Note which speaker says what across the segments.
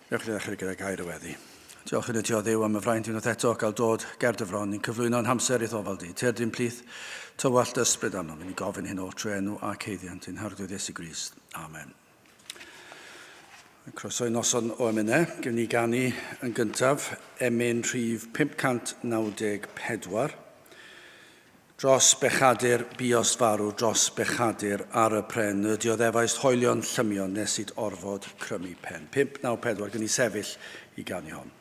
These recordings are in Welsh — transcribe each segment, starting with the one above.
Speaker 1: Newch chi ddechrau gyda gair y weddi. Diolch yn y ti o Dduw am y fraint unwaith eto gael dod ger dy fron i'n cyflwyno'n hamser i'th ofal di. Tyrd i'n plith, tywallt ysbryd arnom, i ni gofyn hyn oll trwy enw ac haeddiant ein Harglwydd Iesu Grist. Amen. Croeso i noson o emynau. Gewn ni ganu yn gyntaf emyn rhif 594. Dros bechadur buost farw, dros bechadur ar y pren, y dioddefaist hoelion llymion nes it orfod crymu pen. 594, gewn ni sefyll i ganu hon.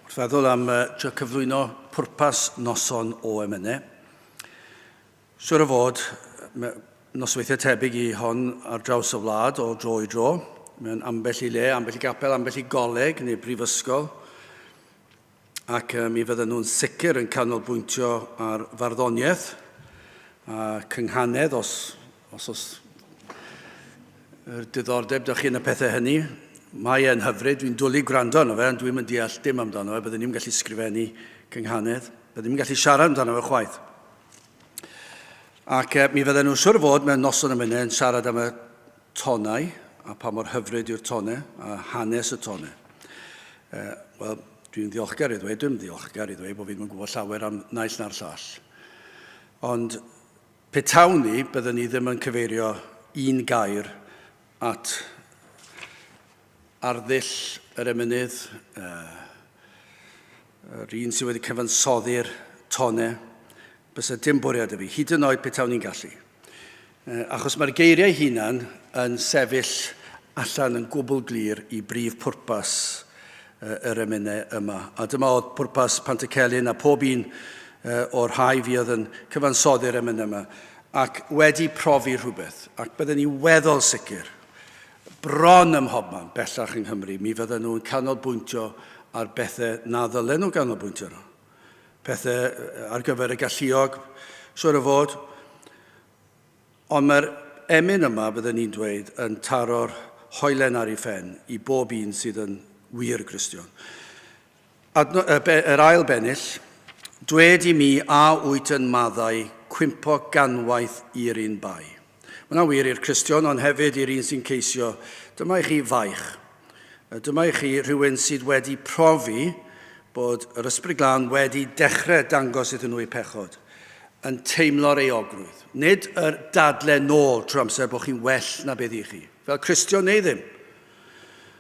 Speaker 1: Wrth feddwl am trio cyflwyno pwrpas noson o emynau. Siwr o fod, nosweithiau tebyg i hon ar draws y wlad o dro i dro, mewn ambell i le, ambell i gapel, ambell i goleg neu brifysgol, ac mi fydden nhw'n sicr yn canolbwyntio ar farddoniaeth a cynghanedd os, os os yr diddordeb dych chi yn y pethau hynny. Mae e'n hyfryd, dwi'n dwlu gwrando arno fe, ond dwi'n mynd deall dim amdano fe, byddwn ni'n gallu sgrifennu cynghanedd, byddwn ni'n gallu siarad amdano fe chwaith. Ac e, mi fydden nhw'n siwr fod mewn noson y mynau yn siarad am y tonau a pa mor hyfryd yw'r tonau a hanes y tonau. E, Wel, dwi'n ddiolchgar i ddweud, dwi'n ddiolchgar i ddweud bod fi ddim yn gwybod llawer am naill na'r llall. Ond petawn ni, byddwn ni ddim yn cyfeirio un gair at arddull yr emynydd, yr un sydd wedi cyfansoddi'r tonau, bysa dim bwriad y fi, hyd yn oed petawn ni'n gallu. Achos mae'r geiriau hunan yn sefyll allan yn gwbl glir i brif pwrpas yr emynau yma. A dyma oedd pwrpas Pantycelyn a pob un o'r rhai fuodd yn cyfansoddi'r emynau yma, ac wedi profi rhywbeth, ac bydden ni weddol sicr, bron ym mhobman bellach yng Nghymru, mi fydden nhw'n canolbwyntio ar bethau na ddylen nhw ganolbwyntio arno. Pethau ar gyfer y galluog, siwr o fod. Ond mae'r emyn yma, bydden ni'n dweud, yn taro'r hoelen ar ei phen i bob un sydd yn wir Gristion. Adno, y, be, yr ail bennill, dwed i mi a wyt yn maddau cwympo ganwaith i'r un bai. Mae yna wir i'r Cristion, ond hefyd i'r un sy'n ceisio. Dyma i chi faich. Dyma i chi rhywun sydd wedi profi bod yr Ysbryd Glân wedi dechrau dangos iddyn nhw eu pechod, yn teimlo'r euogrwydd. Nid yr dadle nôl trwy amser bod chi'n well na beth i chi, fel Cristion neu ddim.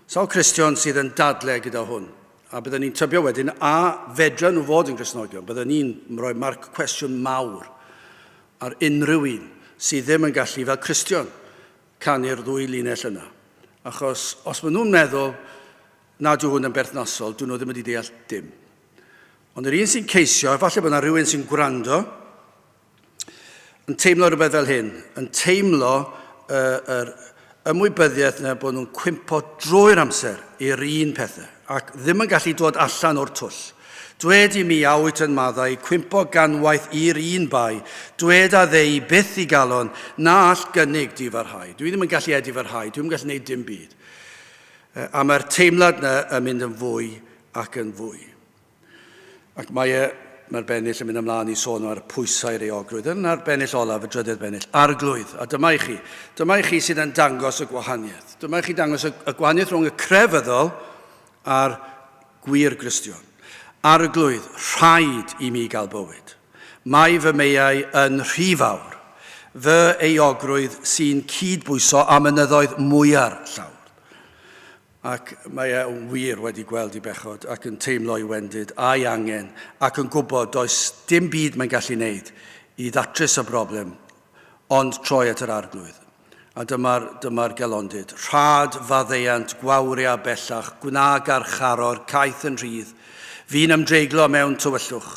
Speaker 1: Sawl Cristion sydd yn dadle gyda hwn? A byddwn ni'n tybio wedyn, a fedra nhw fod yn Gristnogion? Byddwn ni'n rhoi marc cwestiwn mawr ar unrhyw un sydd ddim yn gallu, fel Cristion, canu'r ddwy linell yna. Achos os maen nhw'n meddwl nad yw hwn yn berthnasol, dyn nhw ddim wedi deall dim. Ond yr un sy'n ceisio, efallai bod yna rhywun sy'n gwrando, yn teimlo rhywbeth fel hyn, yn teimlo yr ymwybyddiaeth yna bod nhw'n cwympo drwy'r amser i'r un pethau ac ddim yn gallu dod allan o'r twll. Dwed i mi a wyt yn maddau, cwympo ganwaith i'r un bai, dwed a ddei byth i galon, na all gynnig di farhau. Dwi ddim yn gallu edifarhau, dwi'm yn gallu gwneud dim byd. A mae'r teimlad yna yn mynd yn fwy ac yn fwy. Ac mae e, mae'r bennill yn mynd ymlaen i sôn ar pwysau'r euogrwydd. Yna'r bennill olaf, y drydedd bennill, arglwydd. A dyma i chi. Dyma i chi sydd yn dangos y gwahaniaeth. Dyma i chi dangos y, y gwahaniaeth rhwng y crefyddol a'r gwir Gristion. Arglwydd, rhaid i mi gael bywyd. Mae fy meiau yn rhy fawr. Fy euogrwydd sy'n cyd-bwyso â mynyddoedd mwya'r llawr. Ac mae e yn wir wedi gweld ei bechod ac yn teimlo ei wendid a'i angen ac yn gwybod does dim byd mae'n gallu wneud i ddatrys y broblem ond troi at yr Arglwydd. A dyma'r dyma gelondid. Rhad faddeuant gwawria bellach, gwna garcharor caeth yn rhydd. Fi'n ymdreiglo mewn tywyllwch,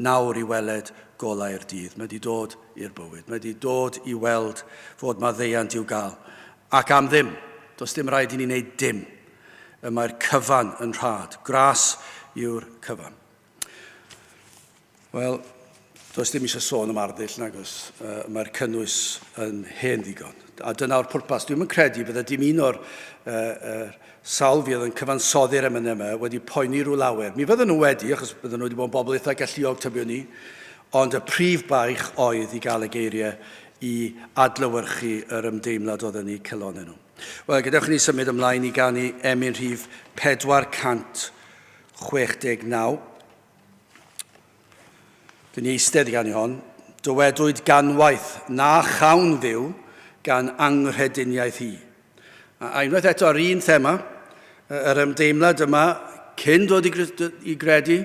Speaker 1: nawr i weled golau'r dydd. Mae wedi dod i'r bywyd. Mae wedi dod i weld fod maddeuant i'w gael. Ac am ddim. Does dim rhaid i ni wneud dim. Y mae'r cyfan yn rhad. Gras yw'r cyfan. Wel, does dim eisiau sôn am arddull, nag oes. Uh, mae'r cynnwys yn hen ddigon. A dyna'r pwrpas. Dwi'n yn credu bydde dim un o'r uh, uh, sawl fydd yn cyfansoddi'r emynau yma wedi poeni rhyw lawer. Mi fydden nhw wedi, achos bydden nhw wedi bod yn bobl eitha galluog tybio ni, ond y prif baich oedd i gael y geiriau i adlewyrchu yr ymdeimlad oedd yn eu calonnau nhw. Wel, gadewch i ni symud ymlaen i ganu emyn rhif 469. Dyn ni eistedd i ganu hon. Dywedwyd ganwaith na chawn fyw gan anghrediniaeth hi. A unwaith eto ar un thema, yr ymdeimlad yma cyn dod i, i gredu,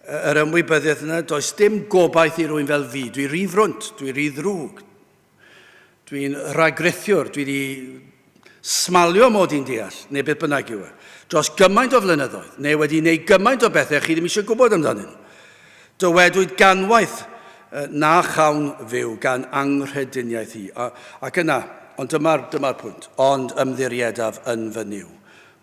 Speaker 1: yr ymwybyddiaeth yna, does dim gobaith i rwy'n fel fi. Dwi rhy frwnt, dwi rhy ddrwg. Dwi'n rhagrithiwr, dwi wedi smalio mod i'n deall, neu beth bynnag yw e. Dros gymaint o flynyddoedd, neu wedi gwneud gymaint o bethau chi ddim eisiau gwybod amdanyn nhw. Dywedwyd ganwaith na chawn fyw gan anghrediniaeth hi. Ac yna, ond dyma'r dyma pwynt, ond ymddiriedaf yn fy Nuw.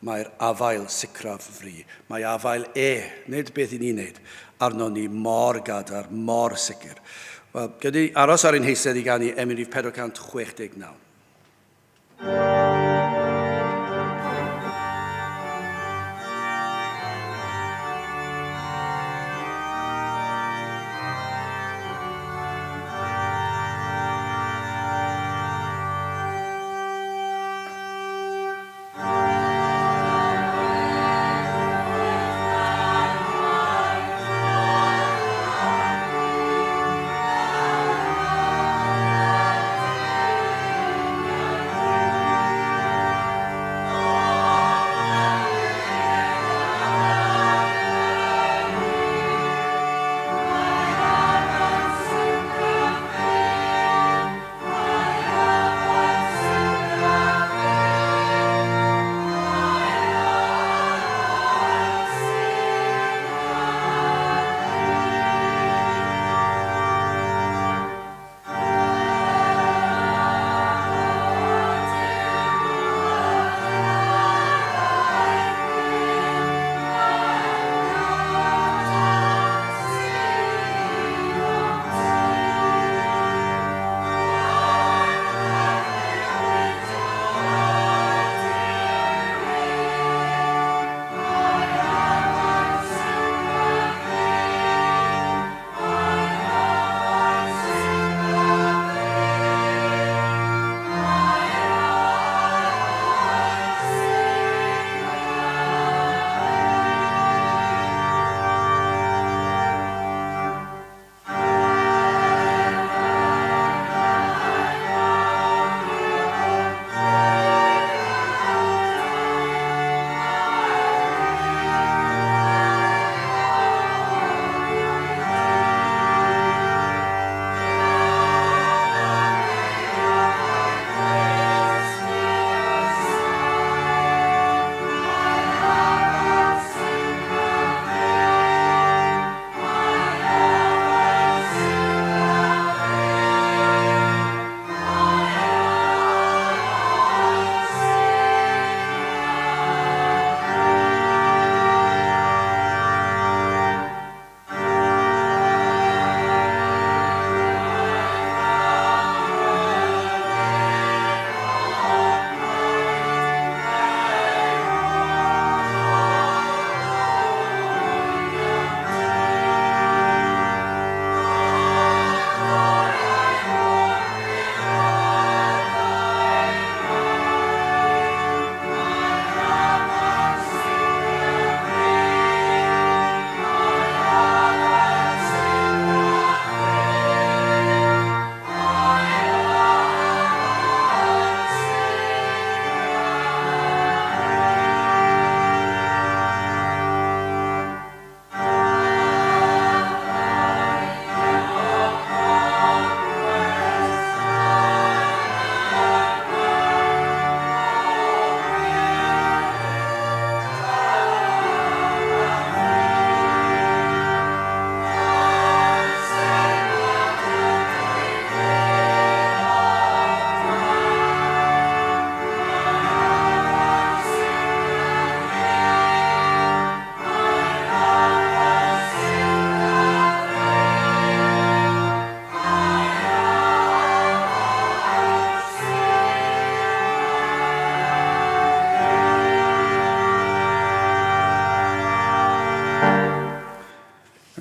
Speaker 1: Mae'r afael sicraf fri. Mae afael e, nid beth i ni'n neud, arno ni mor gadar, mor sicr. Wel, gyda aros ar ein heistedd i ganu emyn rhif 469.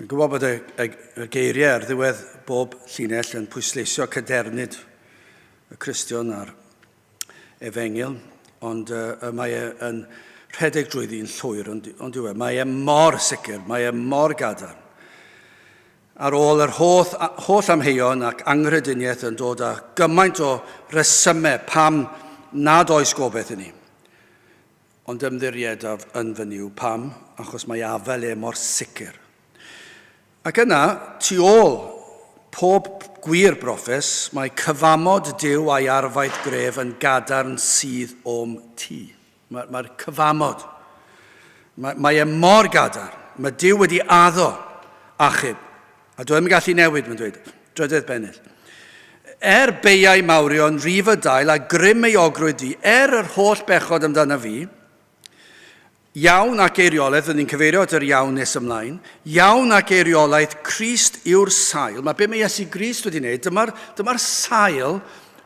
Speaker 1: Dwi'n gwybod bod y, y, y geiriau ar ddiwedd bob llinell yn pwysleisio cadernid y Cristion a'r efengyl, ond uh, mae e yn rhedeg drwyddi'n llwyr, ond, ond yw e, mae e mor sicr, mae e mor gadarn. Ar ôl yr holl, holl amheuon ac anghrediniaeth yn dod â gymaint o resymau pam nad oes gobeith i ni. Ond ymddiriedaf yn fy Nuw. Pam? Achos mae afel e mor sicr. Ac yna, tu ôl pob gwir broffes, mae cyfamod Duw a'i arfaeth gref yn gadarn sydd o'm tu. Mae'r mae cyfamod. Mae, mae e mor gadarn. Mae Duw wedi addo achub. A dwi ddim yn gallu newid, mae'n dweud. Drydedd bennill. Er beiau mawrion, rif y dail, a grym ei ogrwyd di, er yr holl bechod amdana fi, iawn ac eiriolaeth, rydyn ni'n cyfeirio at yr iawn nes ymlaen, iawn ac eiriolaeth Crist yw'r sail. Mae be mae Iesu Grist wedi wneud, dyma'r dyma sail,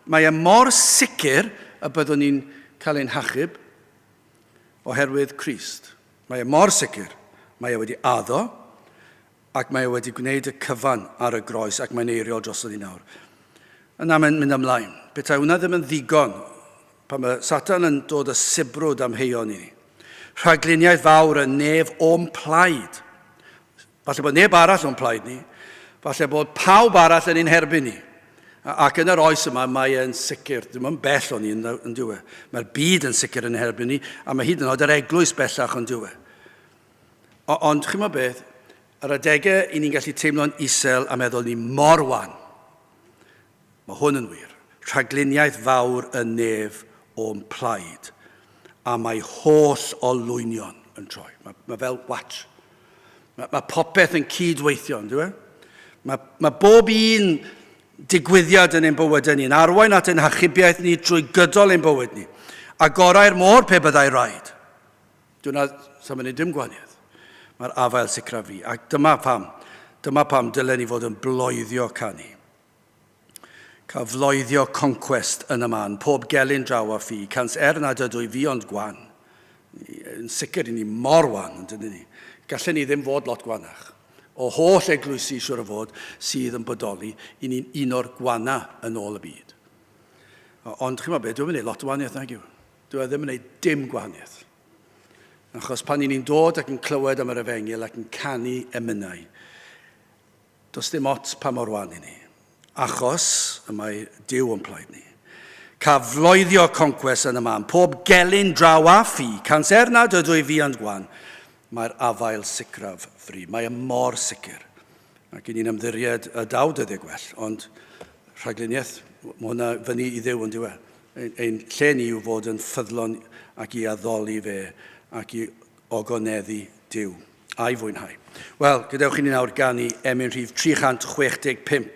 Speaker 1: mae e mor sicr y byddwn ni'n cael ein hachub oherwydd Crist. Mae e mor sicr. Mae e wedi addo, Ac mae e wedi gwneud y cyfan ar y groes ac mae'n eiriol drosodd ni nawr. Yna mae'n mynd ymlaen. Petai hwnna ddim yn ddigon, pan mae Satan yn dod y sibrwd amheuon i ni. Rhagluniaeth fawr y nef o'm plaid. Falle bod neb arall o'n plaid ni. Falle bod pawb arall yn ein herbyn ni. Ac yn yr oes yma, mae e'n sicr, ddim yn bell o'n ni yn, yn diwe. Mae'r byd yn sicr yn herbyn ni, a mae hyd yn oed yr eglwys bellach yn diwe. Ond chi'mod beth, ar adegau i ni'n gallu teimlo'n isel a meddwl ni mor wan. Mae hwn yn wir. Rhagluniaeth fawr y nef o'm plaid. A mae holl olwynion yn troi. Mae, mae fel watch. Mae, mae popeth yn cydweithio, yn dwi? Mae, mae bob un digwyddiad yn ein bywydau ni yn arwain at ein hachubiaeth ni drwy gydol ein bywyd ni. A gorau'r môr pe byddai rhaid. Dyna, sa'n mynd dim gwahaniaeth. Mae'r afael sicraf fi. Ac dyma pam, dyma pam dylen ni fod yn bloeddio canu. Cael floeddio concwest yn y man, pob gelyn draw a ffi, cans er nad ydw i fi ond gwan. Yn sicr i ni mor wan, yn dydyn ni. Gallen ni ddim fod lot gwanach. O holl eglwysi, siwr o fod, sydd yn bodoli, i ni'n un o'r gwana yn ôl y byd. Ond chi'n meddwl beth, dwi'n mynd i lot o wahaniaeth nag yw. Dyw e ddim yn gwneud dim gwahaniaeth. Achos pan ni'n dod ac yn clywed am yr efengyl ac yn canu emynau, does dim ots pa mor wan i ni. Achos y mae Duw o'n plaid ni. Caf floeddio concwest yn y man, pob gelyn draw a ffi, cans er nad ydw i fi ond gwan, mae'r afael sicraf fri. Mae e mor sicr. Ac i ni'n ymddiried y daw dyddiau gwell, ond rhagluniaeth, mae hwnna fyny i Dduw yn diwedd. Ein, ein lle ni yw fod yn ffyddlon ac i addoli fe ac i ogoneddu Duw a'i fwynhau. Wel, gadewch i ni nawr ganu emyn rhif 365.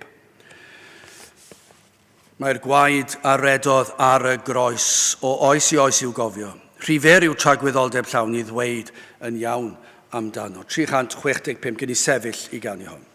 Speaker 1: Mae'r gwaed a redodd ar y groes o oes i oes i'w gofio. Rhy fyr yw tragwyddoldeb llawn i ddweud yn iawn amdano. 365, gen i sefyll i ganu hon.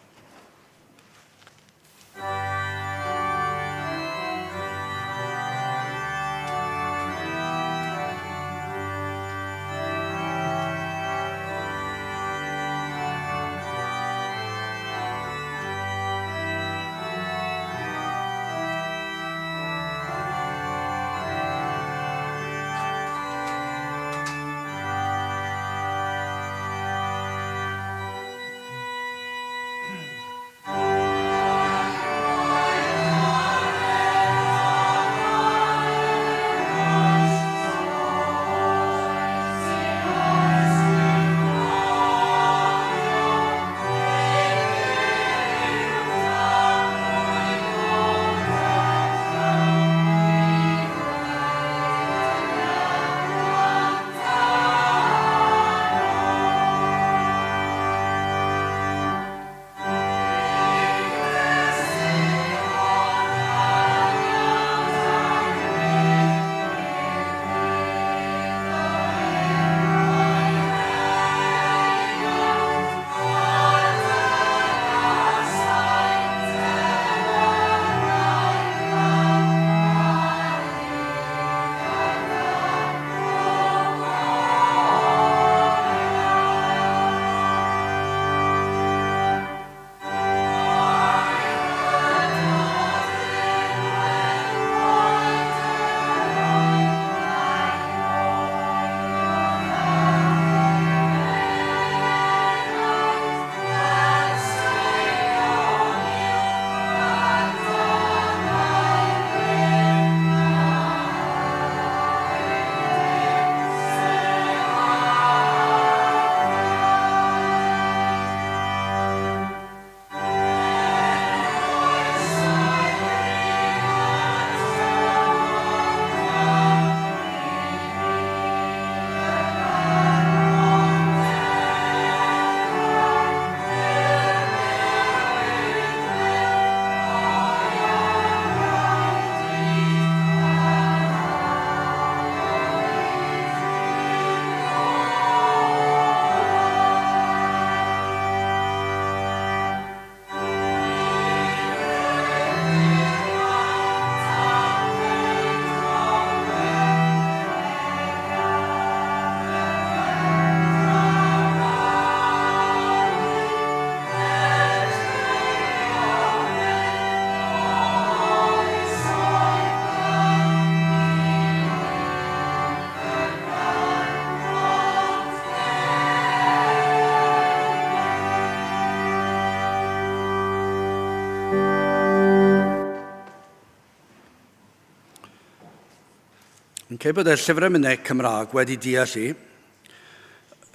Speaker 1: Fi'n credu bod y llyfrau emynau Cymraeg wedi deall i,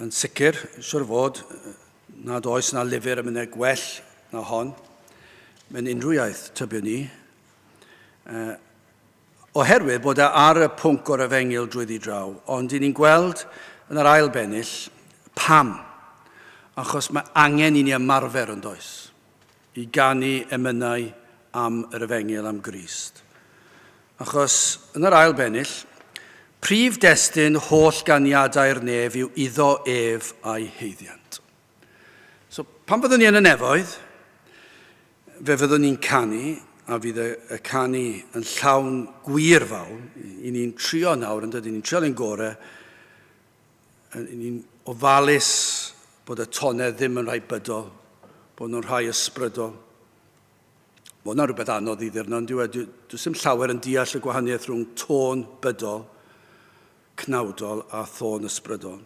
Speaker 1: yn sicr, siwr fod, nad oes na lyfr emynau gwell na hon, mewn unrhyw iaith, tybiwn ni. Oherwydd bod e ar y pwnc o'r efengyl drwyddi draw, ond i ni'n gweld yn yr ail bennill pam. Achos mae angen i ni ymarfer yn does, i ganu emynau am yr efengyl am Grist. Achos yn yr ail bennill, prif destun holl ganiadau'r nef yw iddo ef a'i haeddiant. So, pan fyddwn ni yn y nefoedd, Fe fyddwn ni'n canu, a fydd y, y canu yn llawn gwir fawl. I ni'n trio nawr, yn dydyn ni'n trio ein gore, i ni'n ofalus bod y tonau ddim yn rhai bydol, bod nhw'n rhai ysbrydol. Mae hwnna'n rhywbeth anodd i ddirno, yn diwedd. Does dim llawer yn deall y gwahaniaeth rhwng tôn bydol, cnawdol a thôn ysbrydol.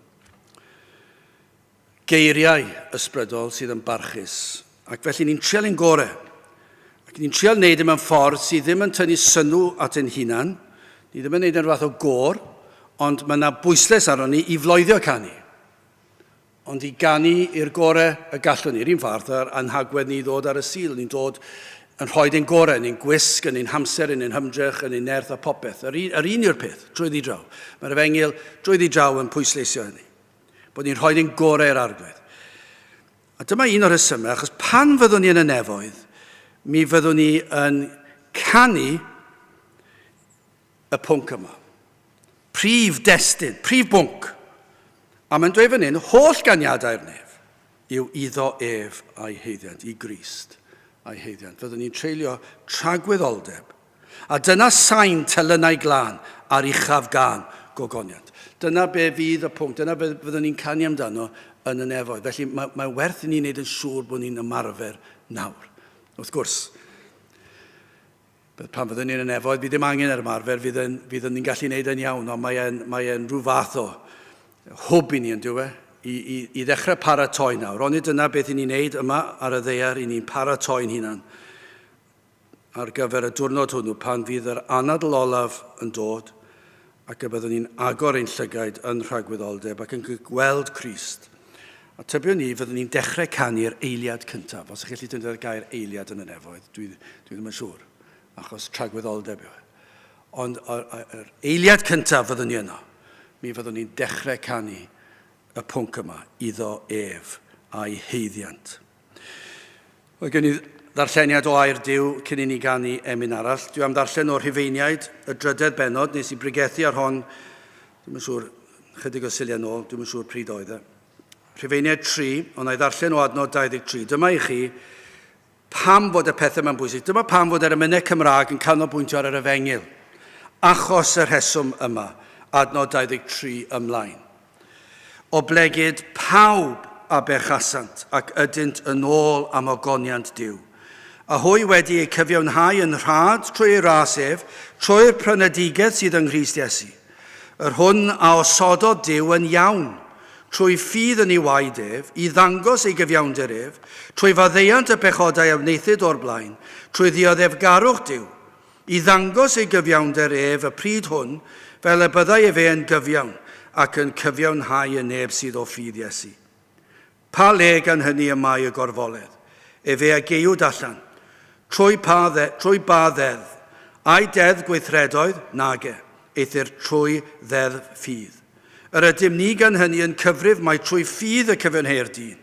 Speaker 1: Geiriau ysbrydol sydd yn barchus, ac felly ni'n trial ein gore. Ac ni'n trial wneud e mewn ffordd sydd ddim yn tynnu sylw at ein hunan, ni ddim yn wneud e'n rhywbeth o gôr, ond mae yna bwyslais arnon ni i floeddio canu. Ond i ganu i'r gore y gallwn ni. Yr un fath â'r anhagwedd ni ddod ar y Sul, ni'n dod yn rhoi ein gore, yn ein gwisg, yn ein hamser, yn ein hymdrech, yn ein nerth a popeth. Yr un, yr un yw'r peth, drwyddi draw. Mae'r efengyl drwyddi draw yn pwysleisio hynny. Bod ni'n rhoi ein gorau i'r Arglwydd. A dyma un o'r rhesymau, achos pan fyddwn ni yn y nefoedd, mi fyddwn ni yn canu y pwnc yma. Prif destun, prif bwnc. A mae'n dweud fan hyn, holl ganiadau'r nef yw iddo ef a'i haeddiant, i Grist a'i haeddiant. Fyddwn ni'n treulio tragwyddoldeb A dyna sain telynau glân ar uchaf gân gogoniant. Dyna be fydd y pwnc, dyna be fyddwn ni'n canu amdano yn y nefoedd. Felly mae, mae werth i ni wneud yn siŵr bod ni'n ymarfer nawr. Wrth gwrs, pan fyddwn ni'n y nefoedd, fydd ddim angen yr ymarfer, fydd yn, fydd ni'n gallu gwneud yn iawn, ond mae'n mae e'n rhyw fath o hwb i ni yn dyw e, i, i, i ddechrau paratoi nawr. Onid dyna beth i ni'n neud yma ar y ddaear, i ni'n paratoi'n hunan ar gyfer y diwrnod hwnnw pan fydd yr anadl olaf yn dod ac y byddwn ni'n agor ein llygaid yn rhagwyddoldeb ac yn gweld Crist. A tybiwn ni, fyddwn ni'n dechrau canu'r eiliad cyntaf. Os ych chi'n gallu defnyddio'r gair eiliad yn y nefoedd, dwi, dwi ddim yn siŵr, achos tragwyddoldeb yw e. Ond yr, yr eiliad cyntaf fyddwn ni yno, mi fyddwn ni'n dechrau canu y pwnc yma, iddo ef a'i haeddiant. Oedd gen i ddarlleniad o air Duw cyn i ni ganu emyn arall. Dwi am ddarllen o'r Rhufeiniaid, y drydedd bennod, nes i bregethu ar hon, dwi'm yn siŵr, chydig o Suliau nôl, dwi'm yn siŵr pryd oedd e. Rhufeiniaid 3, ond na i ddarllen o adnod 23. Dyma i chi pam fod y pethau yma'n bwysig. Dyma pam fod yr emynau Cymraeg yn canolbwyntio ar yr efengyl. Achos y rheswm yma, adnod 23 ymlaen. Oblegid pawb a bechasant, ac ydynt yn ôl am ogoniant Duw. A hwy wedi eu cyfiawnhau yn rhad trwy ei ras ef, trwy'r prynedigaeth sydd yng Nghrist Iesu, yr hwn a osododd Duw yn iawn, trwy ffydd yn ei waed ef, i ddangos ei gyfiawnder ef, trwy faddeuant y pechodau a wnaethid o'r blaen, trwy ddioddefgarwch Duw, I ddangos ei gyfiawnder ef y pryd hwn, fel y byddai efe yn gyfiawn, ac yn cyfiawnhau y neb sydd o ffydd Iesu. Pa le gan hynny y mae y gorfoledd? Efe a geuwyd allan. Trwy pa, dde, trwy ba ddeddf? Ai deddf gweithredoedd? Nage, eithr trwy ddeddf ffydd. Yr ydym ni gan hynny yn cyfrif mai trwy ffydd y cyfiawnheir dyn,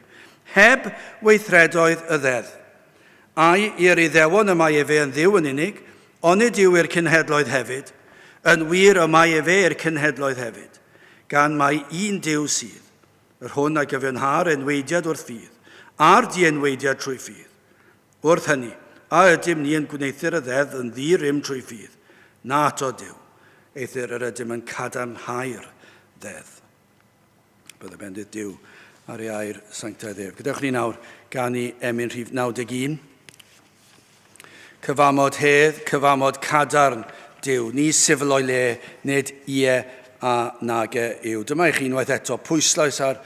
Speaker 1: heb weithredoedd y ddeddf. Ai i'r Iddewon y mae efe yn Dduw yn unig, onid yw i'r cenhedloedd hefyd? Yn wir, y mae efe i'r cenhedloedd hefyd, gan mai un Duw sydd, yr hwn a gyfiawnha'r enwaediad wrth ffydd, a'r dienwaediad trwy ffydd. Wrth hynny, a ydym ni yn gwneuthur y ddeddf yn ddi-rym trwy ffydd? Na ato Duw, eithr yr ydym yn cadarnhau'r ddeddf. Bydde bendith Duw ar ei air sanctaidd ef. Gadewch ni nawr ganu emyn rhif 91. Cyfamod hedd, cyfamod cadarn Duw. Ni sifl o'i le, nid ie a nage yw. Dyma i chi unwaith eto pwyslais ar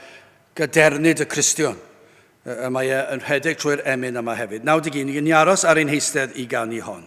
Speaker 1: gadernid y Cristion. Y mae e yn rhedeg trwy'r emyn yma hefyd. 91, ni aros ar ein heistedd i ganu hon.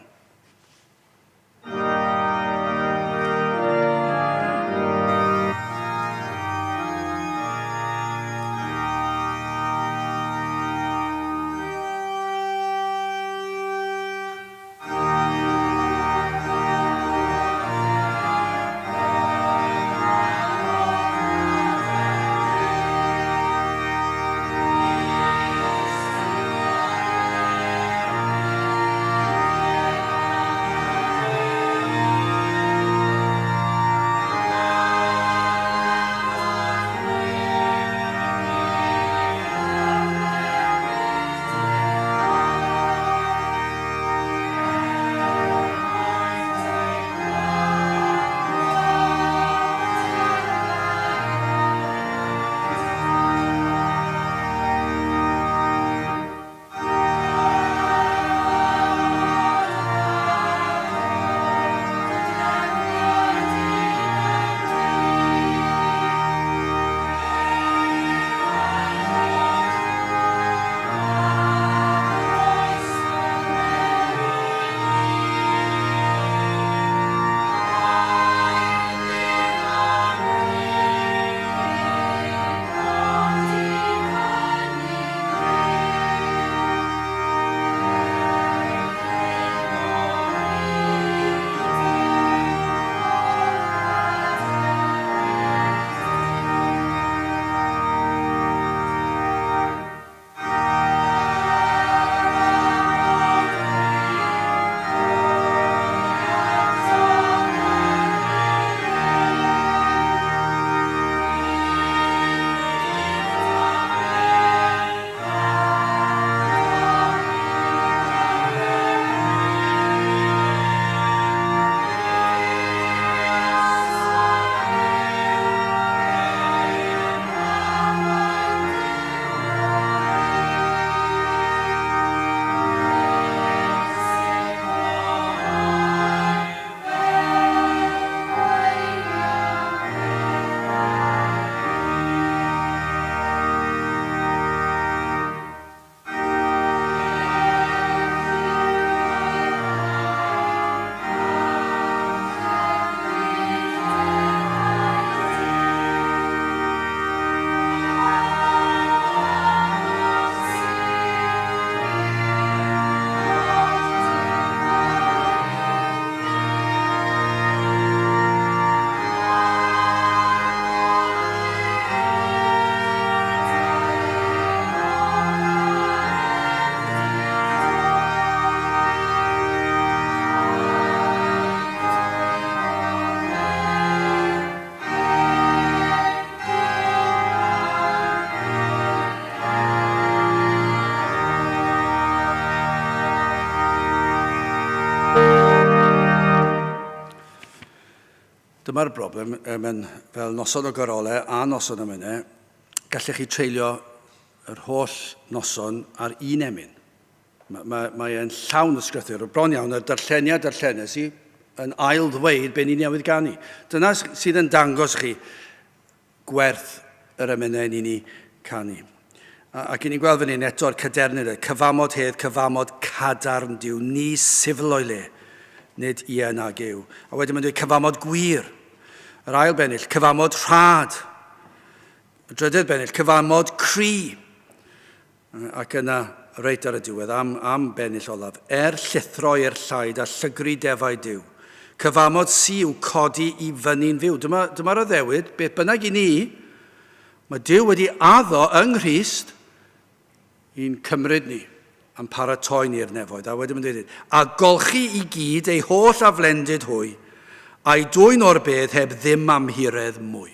Speaker 1: Dyma'r broblem, mae'n fel noson o garolau a noson emynau, gallech chi treulio yr holl noson ar un emyn. Mae, mae, mae e'n llawn o sgrythyr, bron iawn, y darlleniad darllenes i yn ail ddweud be ni newydd ganu. Dyna sydd yn dangos chi gwerth yr emynau ni'n ei canu. Ac i ni'n gweld fan hyn eto'r cadernid, y cyfamod hedd, cyfamod cadarn Duw, ni sifl o'i le, nid ie nag yw. A wedyn mae'n dweud cyfamod gwir. Yr ail bennill, cyfamod rhad. Y drydydd bennill, cyfamod cry. Ac yna, reit ar y diwedd, am, am bennill olaf, er llithro i'r llaid a llygru defaid Duw. Cyfamod sy i'w codi i fyny'n fyw. Dyma, dyma'r addewid, beth bynnag i ni, mae Duw wedi addo yng Nghrist i'n cymryd ni a'n paratoi ni i'r nefoedd. A wedyn mae'n dweud, a golchi i gyd ei holl aflendid hwy, a'i dwyn o'r bedd heb ddim amhuredd mwy.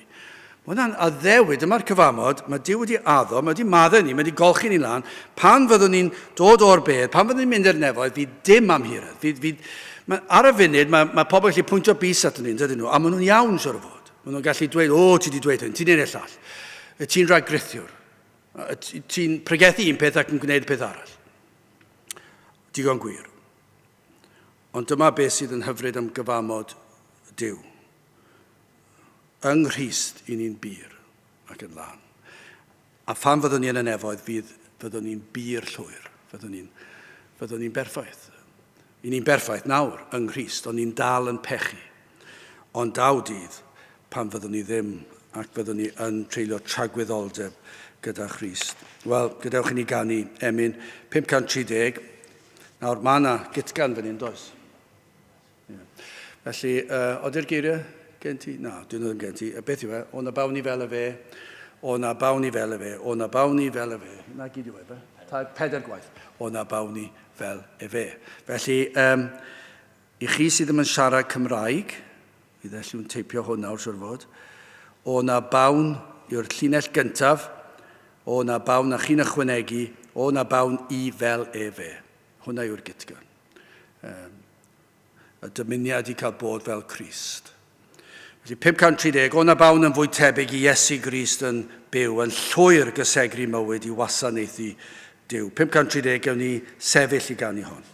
Speaker 1: Mae hwnna'n addewid, dyma'r cyfamod, mae Duw wedi addo, mae wedi maddau ni, mae wedi golchi ni lan. Pan fyddwn ni'n dod o'r bedd, pan fyddwn ni'n mynd i'r nefoedd, fydd dim amhuredd. Fydd, fydd, mae, ar y funud, mae, mae pobl gallu pwyntio bys atyn ni, dydyn nhw, a maen nhw'n iawn, siwr o fod. Maen nhw'n gallu dweud, o, ti wedi dweud hyn, ti'n neud y llall. Ti'n rhagrithiwr. Ti'n pregethu un peth ac yn gwneud peth arall. Digon gwir. Ond dyma beth sydd yn hyfryd am gyfamod Duw. Yng Nghrist i ni'n bur ac yn lân. A phan fyddwn ni yn y nefoedd, fydd, fyddwn ni'n bur llwyr. Fyddwn ni'n, fyddwn ni'n berffaith. I ni'n berffaith nawr yng Nghrist, ond ni'n dal yn pechu. Ond daw dydd pan fyddwn ni ddim ac fyddwn ni yn treulio tragwyddoldeb gyda Christ. Wel, gadewch i ni ganu emyn 530. Nawr, mae yna gytgan fan hyn, does? Yeah. Felly, uh, oeddi'r geiriau gen ti? Na, dyn nhw ddim gen ti. Beth yw e? O na bawn ni fel y fe, o na bawn ni fel y fe, o na bawn ni fel y fe. Na gyd yw e, fe? Pedair gwaith. O na bawn ni fel e fe. Felly, um, i chi sydd ddim yn siarad Cymraeg, fydd Elliw'n teipio hwn nawr, siwr fod, o na bawn yw'r llinell gyntaf, o na bawn a chi'n ychwanegu, o na bawn i fel e fe. Hwna yw'r gytgan. Um, y dymuniad i cael bod fel Crist. Felly 530, o na bawn yn fwy tebyg i Iesu Grist yn byw, yn llwyr gysegru mywyd i wasanaethu Duw. 530, gewn ni sefyll i ganu hon.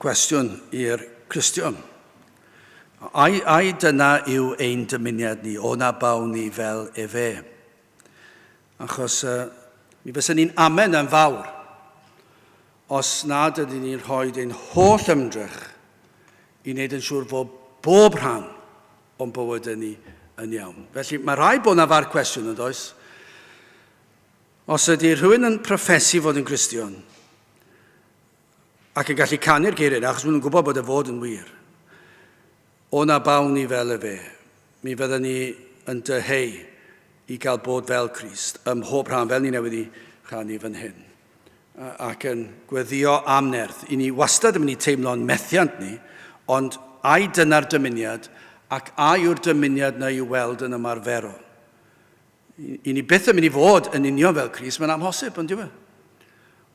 Speaker 1: Cwestiwn i'r Cristion. Ai, ai dyna yw ein dymuniad ni, o na bawn ni fel efe? Achos uh, mi fysen ni'n amen yn fawr os nad ydyn ni'n rhoi ein holl ymdrech i wneud yn siŵr fod bob rhan o'n bywydau ni yn iawn. Felly mae rhaid bod yna far cwestiwn yn does? Os ydy rhywun yn proffesu fod yn Gristion ac yn gallu canu'r geiriau yna, achos maen nhw'n gwybod bod e fod yn wir, o na bawn ni fel y fe, mi fydden ni yn dyheu i gael bod fel Crist ym mhob rhan, fel ni newydd i rhannu fan hyn, ac yn gweddio am nerth. I ni wastad yn mynd i teimlo'n methiant ni, ond ai dyna'r dymuniad, ac a yw'r dymuniad na i'w weld yn ymarferol? I ni byth yn mynd i fod yn union fel Crist, mae'n amhosib, ond dyw e?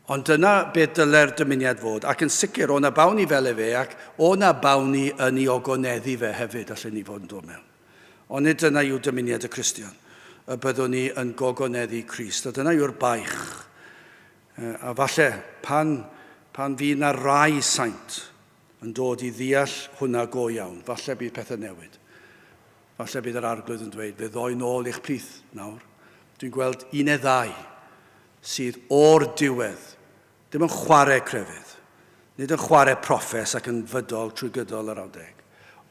Speaker 1: Ond dyna beth dyle'r dymuniad fod, ac yn sicr, o na bawn ni fel efe, ac o na bawn ni yn ei ogoneddu fe hefyd, allen ni fod yn dod mewn. Ond nid dyna yw dymuniad y Cristion, y byddwn ni yn gogoneddu Crist, a dyna yw'r baich. A falle, pan, pan fydd na rai saint yn dod i ddeall hwnna go iawn, falle bydd pethau newid. Falle bydd yr Arglwydd yn dweud, fe ddoi nôl i'ch plith nawr. Dwi'n gweld un neu ddau sydd o'r diwedd, ddim yn chwarae crefydd, nid yn chwarae proffes ac yn fydol trwy gydol yr adeg,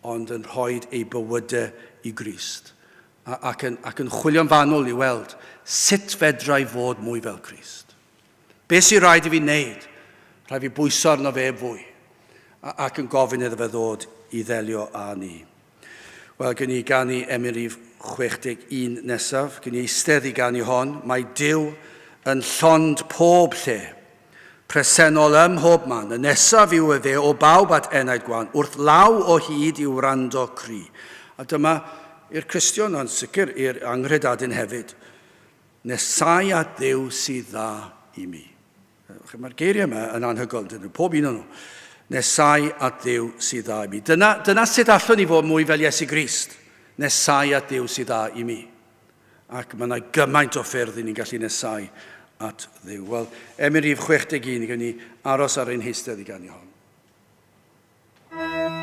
Speaker 1: ond yn rhoi eu bywydau i Grist, ac yn, ac yn chwilio'n fanwl i weld sut fedra i fod mwy fel Crist. Be sy'n rhaid i fi wneud? Rhaid fi bwyso arno fe fwy, ac yn gofyn iddo fe ddod i ddelio â ni. Wel, gen i ganu emyn rhif 61 nesaf. Gen i eistedd i ganu hon. Mae Duw yn llond pob lle. Presennol ym mhob man. Y nesaf yw efe o bawb at enaid gwan, wrth law o hyd i wrando cri. A dyma i'r Cristion, ond sicr i'r anghredadun hefyd. Nesau at Dduw sydd dda i mi. Mae'r geiriau yma yn anhygoel, dyn nhw, pob un o'n nhw. Nesau at Dduw sydd dda i mi. Dyna, dyna sut allwn ni fod mwy fel Iesu Grist. Nesau at Dduw sydd dda i mi. Ac mae yna gymaint o ffyrdd i ni'n gallu nesau at Dduw. Wel, emyn rhif 61, i ni aros ar ein heistedd i ganu hon. Wel,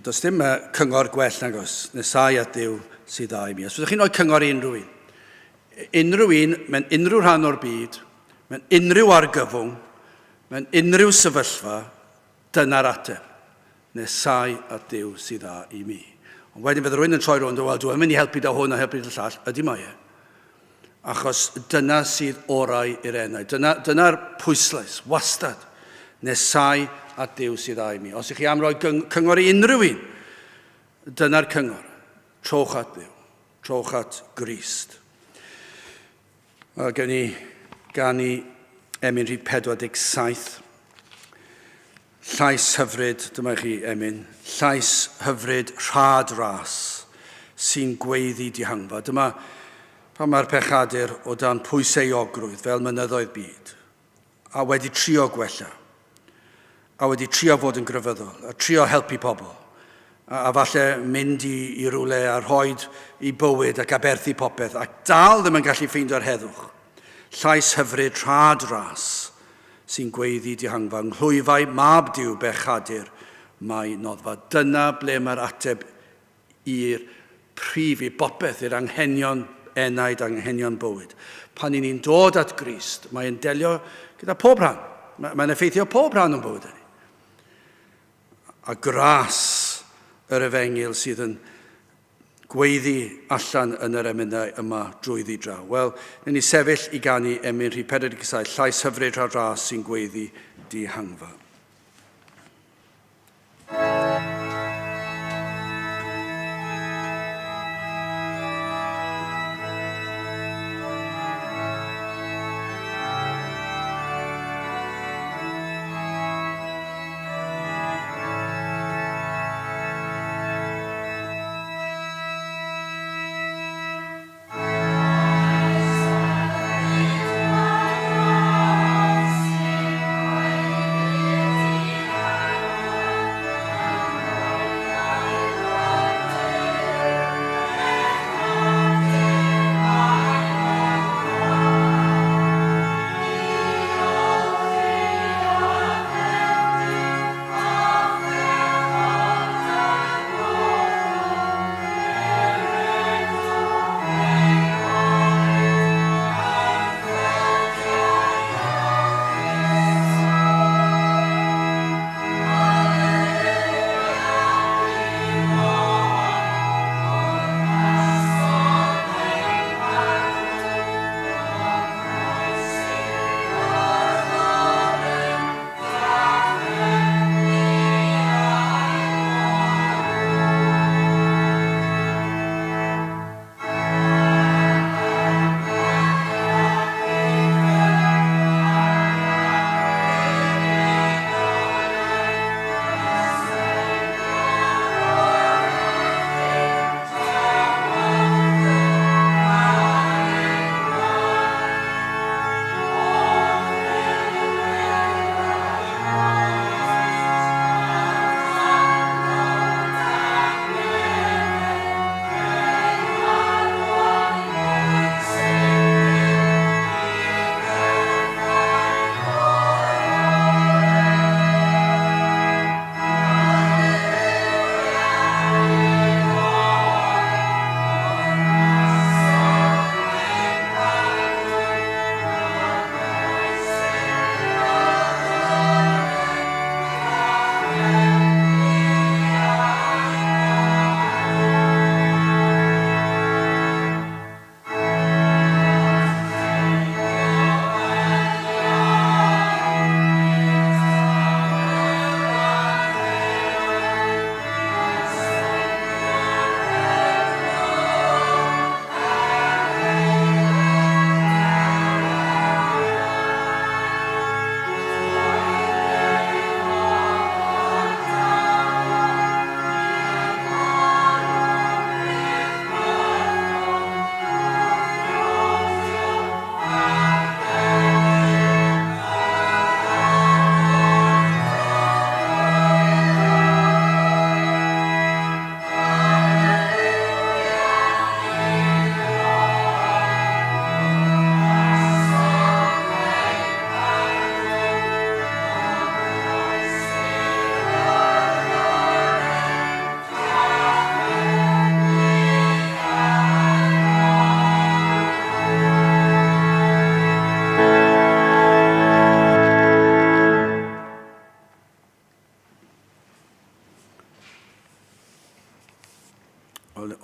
Speaker 1: does dim cyngor gwell nag oes, nesau at Dduw sydd dda i mi. Os ydych chi'n rhoi cyngor i unrhyw un, Unrhyw un, mewn unrhyw rhan o'r byd, mewn unrhyw argyfwng, mewn unrhyw sefyllfa, dyna'r ateb. Nesau at Dduw sydd dda i mi. Ond wedyn bydd rhywun yn troi rownd, wel, dwi'n mynd i helpu da hwn a helpu da llall. Ydy mae e. Achos dyna sydd orau i'r enau. Dyna'r dyna pwyslais, wastad. Nesau at Dduw sydd dda i mi. Os ych chi am roi cyngor i unrhyw un, dyna'r cyngor. Trowch at Dduw. Trowch at Grist. A gen i ganu emyn rhif 47. Llais hyfryd, dyma i chi emyn, llais hyfryd rhad ras sy'n gweiddi dihangfa. Dyma pan mae'r pechadur o dan pwyseuogrwydd fel mynyddoedd byd, a wedi trio gwella, a wedi trio fod yn grefyddol, a trio helpu pobl, a, a falle mynd i, i rywle a rhoi i bywyd ac aberthu popeth, ac dal ddim yn gallu ffeindio'r heddwch. Llais hyfryd rhad ras sy'n gweiddi dihangfa, nghlwyfau mab Duw bechadur mae noddfa. Dyna ble mae'r ateb i'r prif, i bopeth, i'r anghenion enaid, anghenion bywyd. Pan i ni'n dod at Grist, mae'n delio gyda pob rhan. Mae'n effeithio pob rhan o'n bywyd ni. A gras yr efengyl sydd yn gweiddi allan yn yr emynau yma drwyddi draw. Wel, newn ni sefyll i ganu emyn rhif 47, llais hyfryd rhad ras sy'n gweiddi dihangfa.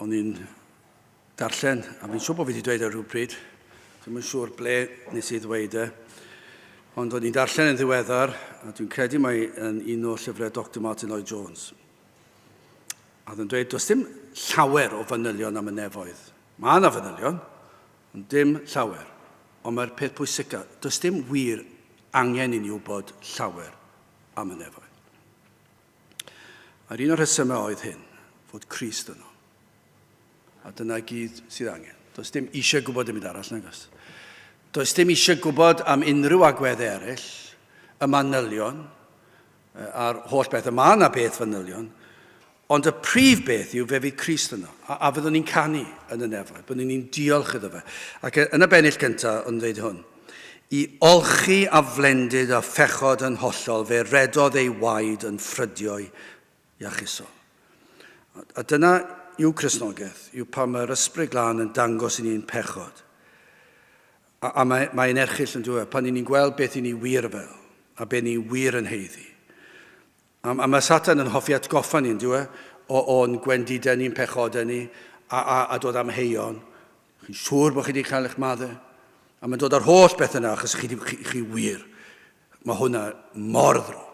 Speaker 1: O'n i'n darllen, a fi'n siŵr bod fi wedi dweud e rhywbryd, dwi'm yn siŵr ble nes i ddweud e, ond o'n i'n darllen yn ddiweddar, a dwi'n credu mai yn un o llyfrau Doctor Martyn Lloyd Jones. A oedd yn dweud, does dim llawer o fanylion am y nefoedd. Mae yna fanylion, ond dim llawer. Ond mae'r peth pwysica, does dim wir angen i ni wybod llawer am y nefoedd. A'r un o'r rhesymau oedd hyn, fod Crist yno. A dyna gyd sydd angen. Does dim eisiau gwybod dim byd arall, nag oes. Does dim eisiau gwybod am unrhyw agweddau eraill, y manylion, a'r holl beth. Y mae yna beth fanylion, ond y prif beth yw fe fydd Crist yno, a, a fyddwn ni'n canu yn y nefoedd, byddwn ni'n diolch iddo fe. Ac yn y bennill gyntaf, yn dweud hwn, i olchi aflendid a phechod yn hollol, fe redodd ei waed yn ffrydiau iachusol. A dyna yw Cristnogaeth, yw pan mae'r Ysbryd Glân yn dangos i ni'n pechod. A, a mae, mae'n erchyll yn dweud, pan ni'n gweld beth i ni wir fel, a beth ni wir yn heiddi. A, a mae Satan yn hoffi atgoffa ni, yn dweud, o, o'n gwendidau ni'n pechodau ni, a, a, a dod am heion. Chi'n siŵr bod chi wedi cael eich maddau? A mae'n dod â'r holl beth yna, achos chi, chi, chi wir. Mae hwnna mor ddrwg.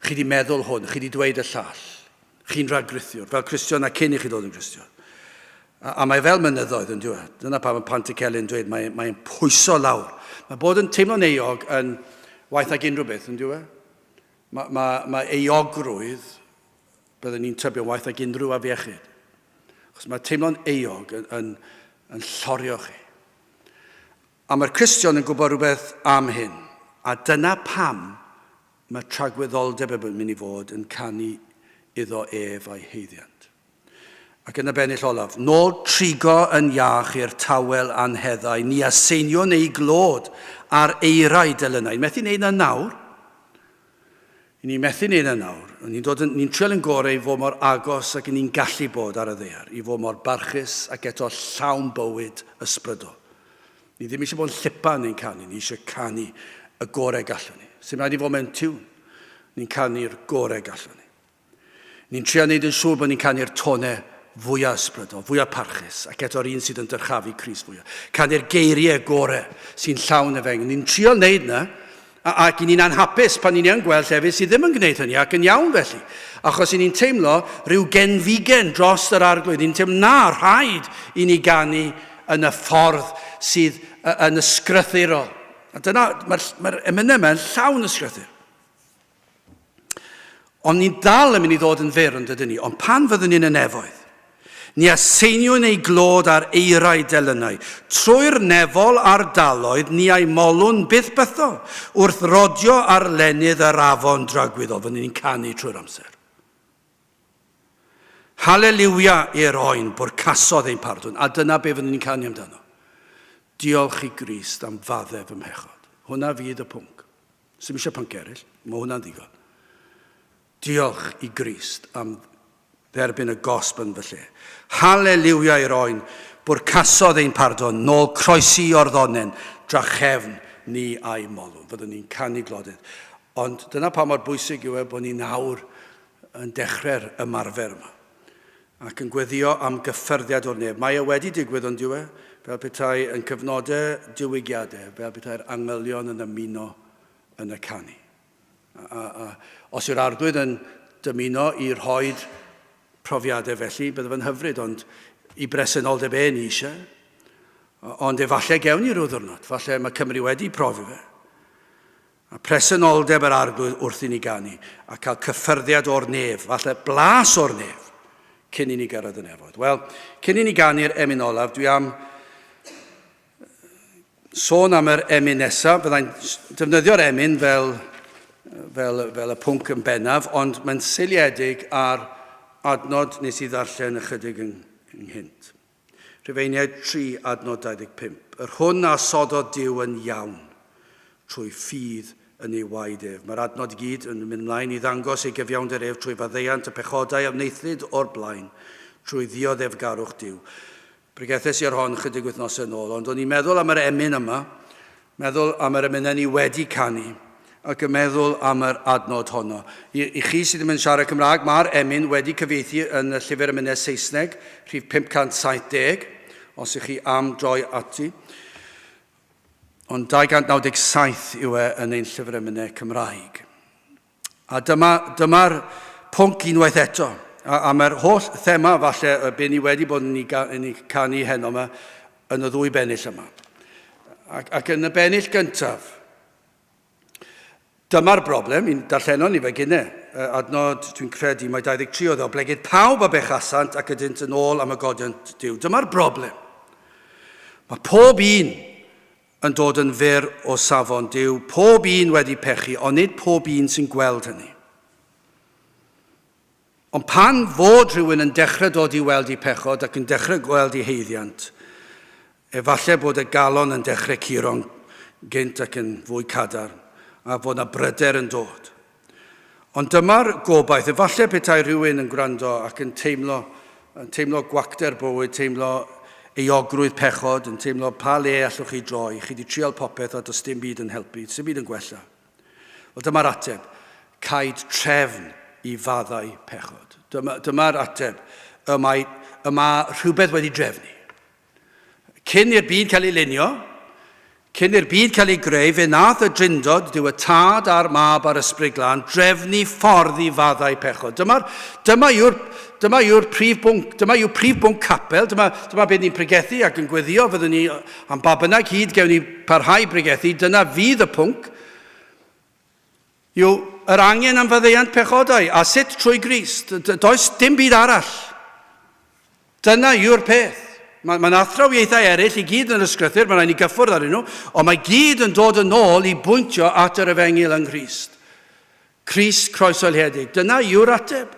Speaker 1: Chi 'di meddwl hwn, chi 'di dweud y llall. Chi'n rhagrithiwr, fel Cristion a cyn i chi ddod yn Gristion. A, a mae fel mynyddoedd yn dweud. Dyna pam mae Pantycelyn yn dweud, mae'n mae pwyso lawr. Mae bod yn teimlo'n euog yn waeth nag unrhyw beth, yn dweud. Mae, mae, mae euogrwydd, byddwn ni'n tybio, waeth nag unrhyw afiechyd. Achos mae teimlo'n euog yn, yn, yn llorio chi. A mae'r Cristion yn gwybod rhywbeth am hyn. A dyna pam Mae tragwyddoldeb yn mynd i fod yn canu iddo ef a'i haeddiant. Ac yn y bennill olaf, nôl trigo yn iach i'r tawel anheddau, ni a seiniwn ei glod ar eirau delynau. Methu wneud na nawr. I ni methu wneud na nawr. Ni'n dod yn, ni'n trial yn gorau i fod mor agos ac ni'n gallu bod ar y ddaear, i fod mor barchus ac eto llawn bywyd ysbrydol. Ni ddim eisiau bod yn llipa yn ein canu, ni eisiau canu y gorau gallwn ni. Sy'n rhaid i fod mewn tiwn. Ni'n canu'r gorau gallwn ni. Ni'n trio wneud yn siŵr bod ni'n canu'r tonau fwyaf ysbrydol, fwyaf parchus, ac eto'r un sydd yn dyrchafu Crist fwyaf. Canu'r geiriau gorau sy'n llawn efengyl. Ni'n trio wneud na, ac i ni'n anhapus pan ni'n yn gweld llefydd sydd ddim yn gwneud hynny, ac yn iawn felly. Achos i ni'n teimlo rhyw genfigen dros yr arglwydd. Ni'n teimlo, na, rhaid i ni ganu yn y ffordd sydd yn ysgrythurol. A dyna, mae'r mae emynau yma yn llawn ysgrythur. Ond ni'n dal yn mynd i ddod yn fyr, yn dydyn ni? Ond pan fyddwn ni'n y nefoedd, ni a seiniwn ei glod ar eirau delynau. Trwy'r nefol ardaloedd ni a'i molwn byth bythol, wrth rodio ar lenydd yr afon dragwyddol. Fyddwn ni'n canu trwy'r amser. Haleliwia i'r oen bwrcasodd ein pardwn, a dyna be fyddwn ni'n canu amdano. Diolch i Grist am faddef fy mhechod. Hwna fydd y pwnc. Sdim eisiau pync eraill, mae hwnna'n ddigon. Diolch i Grist am dderbyn y gosb yn fy lle. Haleliwia i'r oen, bwrcasodd ein pardon, nôl croesi o'r ddonen, drachefn ni a'i molwn. Fyddwn ni'n canu glodydd. Ond dyna pa mor bwysig yw e bod ni nawr yn dechrau'r ymarfer yma ac yn gweddio am gyffyrddiad o'r nef. Mae e wedi digwydd ond yw e, fel petai yn cyfnodau diwygiadau, fel petai'r angylion yn ymuno yn y canu. A, a, a os yw'r arglwydd yn dymuno i rhoi profiadau felly, bydde fe'n hyfryd, ond i bresenoldeb e ni eisiau. Ond efallai gewn ni rhyw ddwrnod, falle mae Cymru wedi profi fe. A presenoldeb yr Arglwydd wrth i ni ganu, a cael cyffyrddiad o'r nef, falle blas o'r nef, cyn i ni gyrraedd y nefoedd. Wel, cyn i ni ganu'r emyn olaf, dwi am sôn am yr emyn nesaf. Byddai'n defnyddio'r emyn fel, fel, fel y pwnc yn bennaf, ond mae'n seiliedig ar adnod nes i ddarllen ychydig yng, ynghynt. Rhufeiniaid 3, adnod 25. Yr hwn a soddodd Duw yn iawn trwy ffydd yn ei waed ef. Mae'r adnod i gyd yn mynd mlaen i ddangos ei gyfiawnder ef trwy faddeuant y pechodau a wnaethlid o'r blaen, trwy ddioddefgarwch Duw. Pregethes i ar hon chydig wythnosau yn ôl, ond o'n i'n meddwl am yr emyn yma, meddwl am yr emynau ni wedi canu, ac yn meddwl am yr adnod honno. I, i chi sydd ddim yn siarad Cymraeg, mae'r emyn wedi cyfieithu yn y llyfr emynau Saesneg, rhif 570, os ych chi am droi ati. Ond 297 yw e yn ein llyfr emynau Cymraeg. A dyma, dyma'r pwnc unwaith eto. A, a mae'r holl thema falle y be ni wedi bod yn ei, yn ei canu heno yma yn y ddwy bennill yma. Ac, ac yn y bennill gyntaf, dyma'r broblem, i'n darllenon ni fe gynne, adnod dwi'n credu mae 23 oedd o, blegid pawb a bechasant ac ydynt yn ôl am y godiant Duw. Dyma'r broblem. Mae pob un yn dod yn fyr o safon Duw, pob un wedi pechu, ond nid pob un sy'n gweld hynny. Ond pan fod rhywun yn dechrau dod i weld eu pechod ac yn dechrau gweld eu haeddiant, efallai bod y galon yn dechrau curo'n gynt ac yn fwy cadarn, a fod 'na bryder yn dod. Ond dyma'r gobaith, efallai petai rhywun yn gwrando ac yn teimlo, yn teimlo gwacter bywyd, teimlo euogrwydd pechod, yn teimlo pa le allwch chi droi, chi wedi trial popeth a does dim byd yn helpu, does dim byd yn gwella. Wel, dyma'r ateb. Caed trefn i faddau pechod. Dyma, dyma'r ateb. Y mae, y mae rhywbeth wedi drefnu. Cyn i'r byd cael ei lunio, cyn i'r byd cael ei greu, fe nath y Drindod, Duw y Tad a'r Mab a'r Ysbryd Glân, drefnu ffordd i faddau pechod. Dyma'r, dyma yw'r, dyma yw'r prif bwnc, dyma yw prif bwnc capel, dyma, dyma beth ni'n pregethu ac yn gweddio, fyddwn ni am ba bynnag hyd gewn ni parhau bregethu, dyna fydd y pwnc, yw yr angen am faddeuant pechodau, a sut trwy Grist. Does dim byd arall. Dyna yw'r peth. Mae mae'n athrawiaethau eraill i gyd yn yr ysgrythur, mae'n rhaid ni gyffwrdd arnyn nhw, ond mae gyd yn dod yn ôl i bwyntio at yr efengyl yng Nghrist. Crist croeshoeliedig. Dyna yw'r ateb.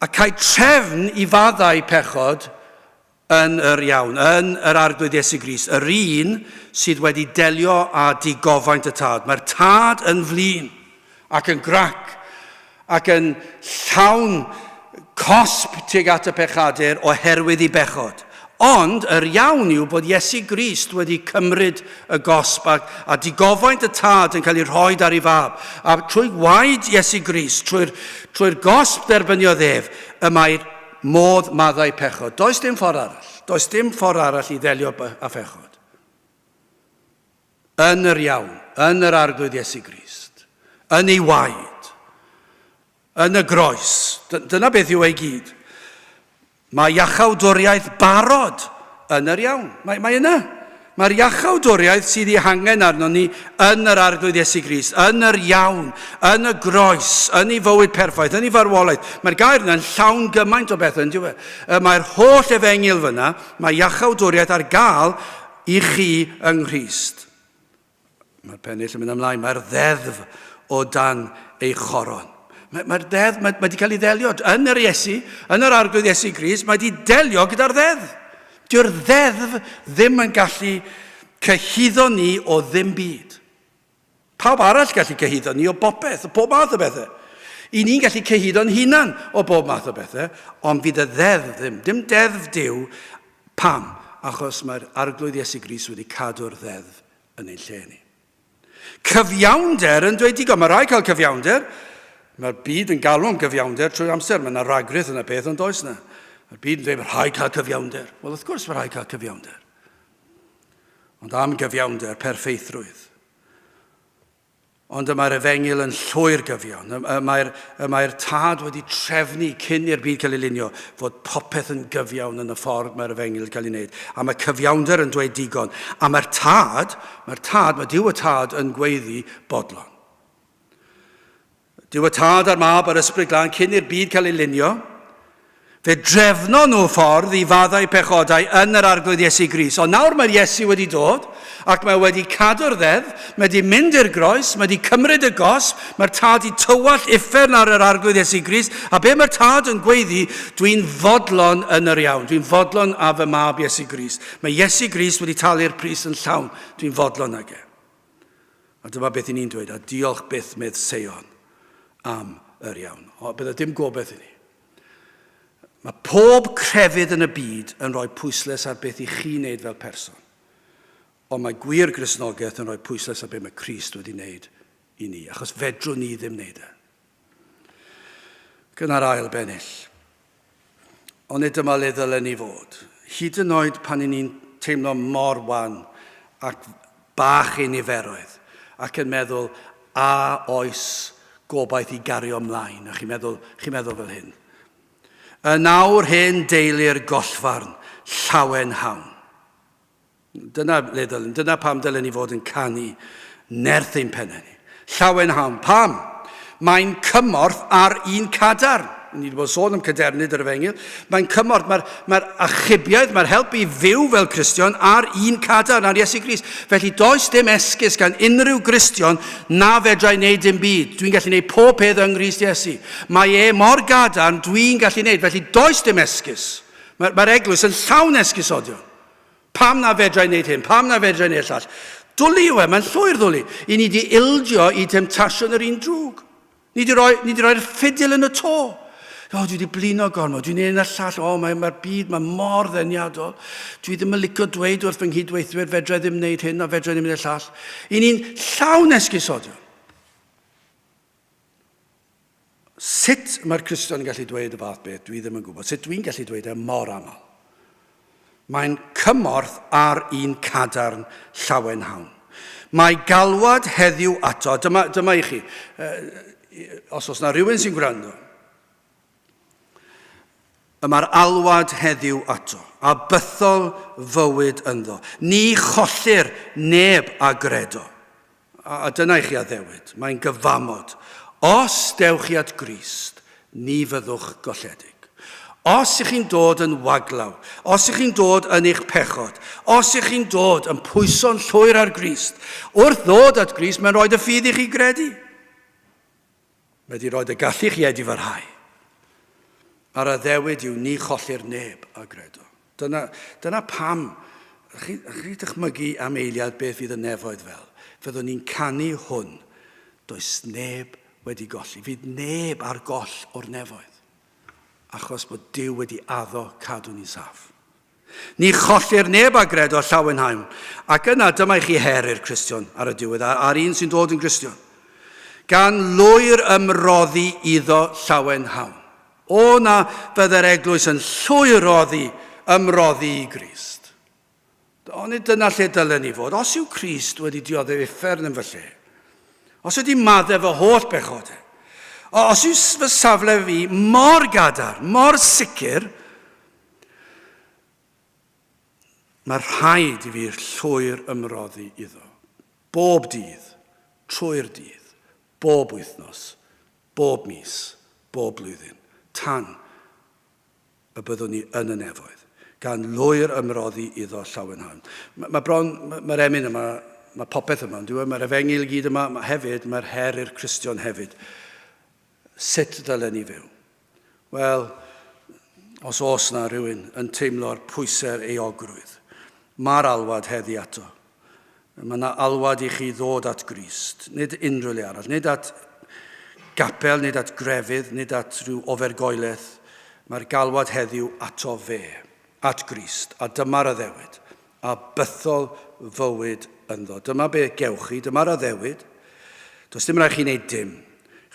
Speaker 1: A cael trefn i faddau pechod yn yr iawn, yn yr Arglwydd Iesu Grist, yr un sydd wedi delio â digofaint y Tad. Mae'r Tad yn flin ac yn grac ac yn llawn cosb tuag at y pechadur oherwydd ei bechod. Ond yr iawn yw bod Iesu Grist wedi cymryd y gosb a, a digofaint y Tad yn cael ei rhoi ar ei fab. A trwy waed Iesu Grist, trwy'r trwy gosb derbyniodd ef, y mae modd maddau pechod. Does dim ffordd arall. Does dim ffordd arall i ddelio â phechod. Yn yr iawn, yn yr Arglwydd Iesu Grist, yn ei waed, yn y groes. Dyna beth yw ei gyd. Mae iachawdwriaeth barod yn yr iawn. Mae, mae yna. Mae'r iachawdwriaeth sydd ei hangen arnon ni yn yr Arglwydd Iesu Grist, yn yr iawn, yn y groes, yn ei fywyd perffaith, yn ei farwolaeth. Mae'r gair yna'n llawn gymaint o bethau, yn dyw e? Mae'r holl efengyl fyna, mae iachawdwriaeth ar gael i chi yng Nghrist. Mae'r pennill yn mynd ymlaen, mae'r ddeddf o dan ei choron. Mae'r mae ddeddf, mae, mae wedi cael ei ddelio yn yr Iesu, yn yr Arglwydd Iesu Grist, mae wedi delio gyda'r ddeddf. Dyw'r ddeddf ddim yn gallu cyhuddo ni o ddim byd. Pawb arall gallu cyhuddo ni o bopeth, o pob math o bethau. I ni'n gallu cyhuddo'n hunan o bob math o bethau, ond fydd y ddeddf ddim. Dim deddf Duw. Pam? Achos mae'r Arglwydd Iesu Grist wedi cadw'r ddeddf yn ein lle ni. Cyfiawnder yn dweud digon. Mae rhaid cael cyfiawnder. Mae'r byd yn galw am gyfiawnder trwy'r amser. Mae yna ragrith yn y peth, ond does yna. Mae'r byd yn dweud, mae rhaid cael cyfiawnder. Wel, wrth gwrs mae rhaid cael cyfiawnder. Ond am gyfiawnder, perffeithrwydd. Ond y mae'r efengyl yn llwyr gyfiawn. Y, y mae'r, y mae'r tad wedi trefnu cyn i'r byd cael ei lunio fod popeth yn gyfiawn yn y ffordd mae'r efengyl yn cael ei wneud. A mae cyfiawnder yn dweud digon. A mae'r tad, mae'r tad, mae Duw y tad yn gweiddi bodlon. Duw y Tad a'r Mab a'r Ysbryd Glân cyn i'r byd cael ei lunio. Fe drefnon nhw ffordd i faddau pechodau yn yr Arglwydd Iesu Grist. Ond nawr mae'r Iesu wedi dod, ac mae wedi cadw'r ddeddf, mae wedi mynd i'r groes, mae wedi cymryd y gosb, mae'r Tad i tywallt uffern ar yr Arglwydd Iesu Grist, a be mae'r Tad yn gweiddi, dwi'n fodlon yn yr iawn, dwi'n fodlon â fy mab Iesu Grist. Mae Iesu Grist wedi talu'r pris yn llawn, dwi'n fodlon ag e. A dyma beth i ni'n dweud, a diolch byth medd Seion am yr iawn. O, bydde dim gobeith i ni. Mae pob crefydd yn y byd yn rhoi pwysles ar beth i chi wneud fel person. Ond mae gwir Gristnogaeth yn rhoi pwyslais ar be mae Crist wedi wneud i ni, achos fedrwn ni ddim wneud e. Gyna'r ail bennill. Ond nid dyma le ddylen ni fod. Hyd yn oed pan i ni'n teimlo mor wan ac bach ei niferoedd, ac yn meddwl, a oes gobaith i gario ymlaen, a chi'n meddwl, chi'n meddwl fel hyn. Yn awr hen deulu'r gollfarn, llawen hawn. Dyna le dylen, dyna pam dylen ni fod yn canu nerth ein pennau ni. Llawenhawn. Pam? Mae'n cymorth ar un cadarn. Ni wedi bod yn sôn am cadernid yr efengyl. Mae'n cymorth, mae'r mae achubiaeth, mae'r help i fyw fel Cristion ar un cadarn, ar Iesu Grist. Felly does dim esgus gan unrhyw Gristion na fedrai wneud dim byd. Dwi'n gallu gwneud pob peth yng Nghrist Iesu. Mae e mor gadarn, dwi'n gallu gwneud. Felly does dim esgus. Mae'r mae eglwys yn llawn esgusodion. Pam na fedra i wneud hyn? Pam na fedra i wneud llall? Dwli yw e, mae'n llwyr ddwli. I ni di ildio i temtasiwn yr un drwg. Ni di roi, ni di roi'r ffidil yn y to. O, dwi wedi blino gormod, dwi'n un a llall, o, mae'r mae byd, mae mor ddeniadol. Dwi ddim yn licio dweud wrth fy nghydweithwyr, fedra i ddim wneud hyn a fedra i ddim wneud llall. I ni'n llawn esgusodion. Sut mae'r Cristion yn gallu dweud y fath beth, dwi ddim yn gwybod. Sut dwi'n gallu dweud e mor aml. Mae'n cymorth ar un cadarn llawenhawn. Mae galwad heddiw ato, dyma, dyma i chi, os oes na rhywun sy'n gwrando, y mae'r alwad heddiw ato, a bythol fywyd ynddo. Ni chollir neb a gredo. A dyna i chi addewid, mae'n gyfamod. Os dewch chi at Grist, ni fyddwch golledig. Os ych chi'n dod yn waglaw, os ych chi'n dod yn eich pechod, os ych chi'n dod yn pwyso'n llwyr ar Grist, wrth ddod at Grist, mae'n rhoi y ffydd i chi gredu. Mae wedi rhoi y gallu i chi edifarhau. A'r addewid yw ni chollir neb a gredo. Dyna, dyna pam, chi, chi dychmygu am eiliad beth fydd y nefoedd fel. Fyddwn ni'n canu hwn. Does neb wedi golli. Fydd neb ar goll o'r nefoedd. Achos bod Duw wedi addo cadw ni'n saff. Ni chollir neb a gredo llawenhawn. Ac yna dyma i chi her i'r Cristion ar y diwedd, a'r un sy'n dod yn Gristion. Gan lwyr ymroddi iddo llawenhawn. O na fydde'r eglwys yn llwyr roddi ymroddi i Grist. Onid dyna lle dylen ni fod? Os yw Crist wedi dioddef uffern yn fy lle, os wedi maddef fy holl bechodau, os yw fy safle fi mor gadarn, mor sicr, Mae rhaid i fi llwyr ymroddi iddo. Bob dydd, trwy'r dydd, bob wythnos, bob mis, bob blwyddyn, tan y byddwn ni yn y nefoedd, gan lwyr ymroddi iddo llawenhawn. Mae, mae bron, mae'r emyn yma, mae popeth yma, ond mae'r efengyl i gyd yma, mae hefyd, mae'r her i'r Cristion hefyd. Sut ddylen ni fyw? Wel, os oes na rhywun yn teimlo'r pwysau'r euogrwydd, mae'r alwad heddi ato. Mae yna alwad i chi ddod at Grist, nid unrhyw le arall, nid at gapel, nid at grefydd, nid at rhyw ofergoeledd. Mae'r galwad heddiw ato fe, at Grist, a dyma'r addewid, a bythol fywyd ynddo. Dyma be gewch chi, dyma'r addewid. Does dim rhaid chi wneud dim.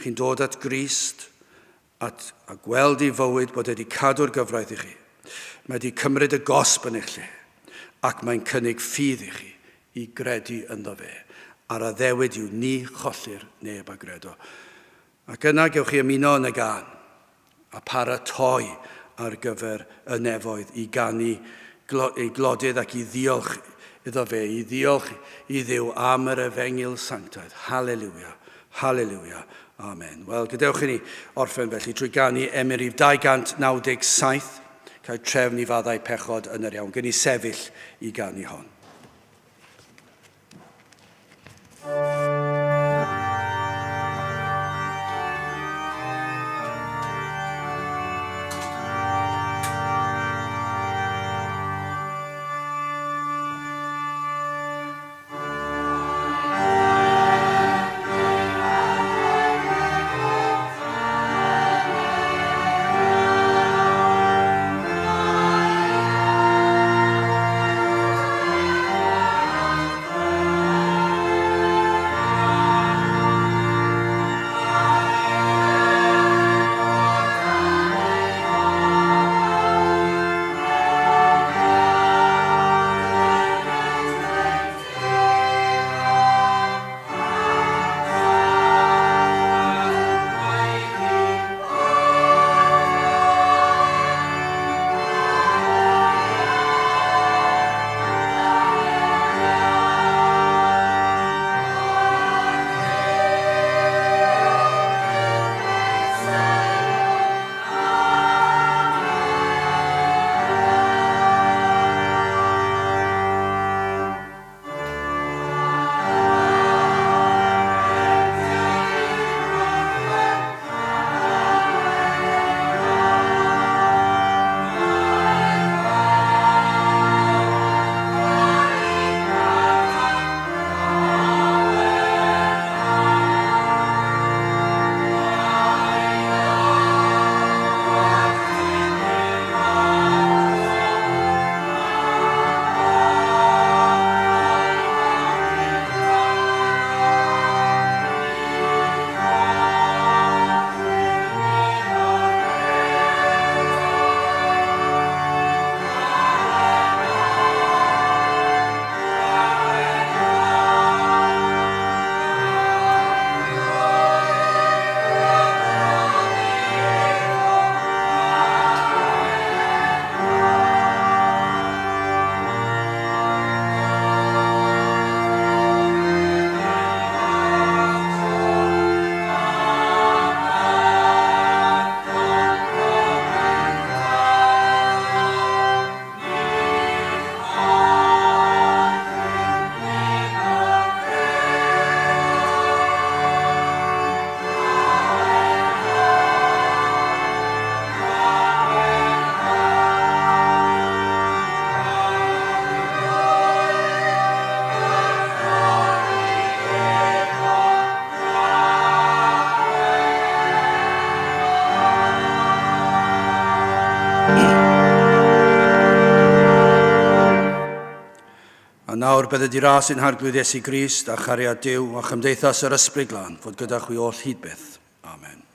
Speaker 1: Chi'n dod at Grist, at, a gweld ei fywyd bod e wedi cadw'r gyfraith i chi. Mae wedi cymryd y gosb yn eich lle, ac mae'n cynnig ffydd i chi i gredu ynddo fe. A'r addewid yw ni chollir neb a gredo. Ac yna gewch chi ymuno yn y gân a paratoi ar gyfer y nefoedd i ganu ei glodydd ac i ddiolch iddo fe, i ddiolch i Dduw am yr efengyl sanctaidd. Haleluia, haleluia, amen. Wel, gadewch i ni orffen felly trwy ganu emyn rhif 297, cael trefn i faddau pechod yn yr iawn. Gen i sefyll i ganu hon. nawr bydded i ras ein Harglwydd Iesu Grist a chariad Duw a chymdeithas yr Ysbryd Glân fod gyda chwi oll hyd byth. Amen.